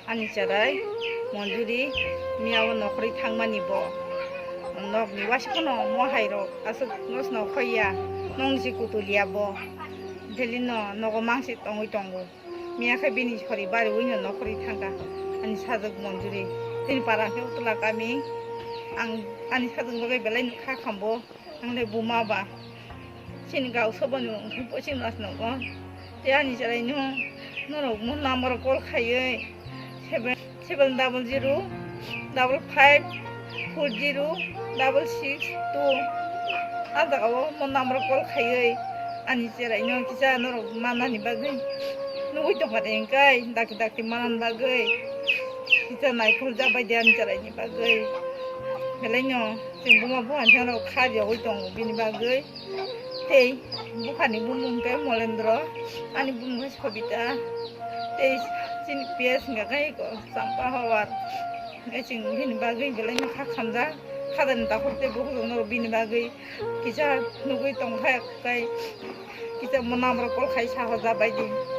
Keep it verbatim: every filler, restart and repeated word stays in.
Ani cherai Monjuri miya o nokhorwi thangmani bo. Nokni waisa phano mohai rok aswk nosno khoiya, nongni se kutuliya bo. Daily no nogo mangsi tongwi tongo. Miya khe bini sori bariwi no nokhorwi thangkha ani sajwk Monjuri. Tini para khe Utla kami. Ang ani sajwk bagwi belai no kha khambo. Ang le buma ba. Chini gao sobo ni wngkhe poching mas nogo. Te ani cherai no norok mo number call khaiwi seven seven double zero double five four zero double six two. A jaga o mo number call khaiwi ani cherai no kisa norok manani bagwi nugwi tongkha de engkai dakti dakti manani bagwi kisa naikhol jabai de ani cherai ni bagwi. Belai no chwng buma buhan jano kha jagwi tongo bini bagwi. Tei buphani bumung khe Molendro, ani bumung khe Sobita, tei chini P S hwnkha khe eko Champa Hawar. Hwnkhe chwng bini bagwi belai no kha khamjak, khajani takhuk tei bukhuk rok no bini bagwi kisa nugwi tongkha, tei kisa mo number call khai sahojabaidi.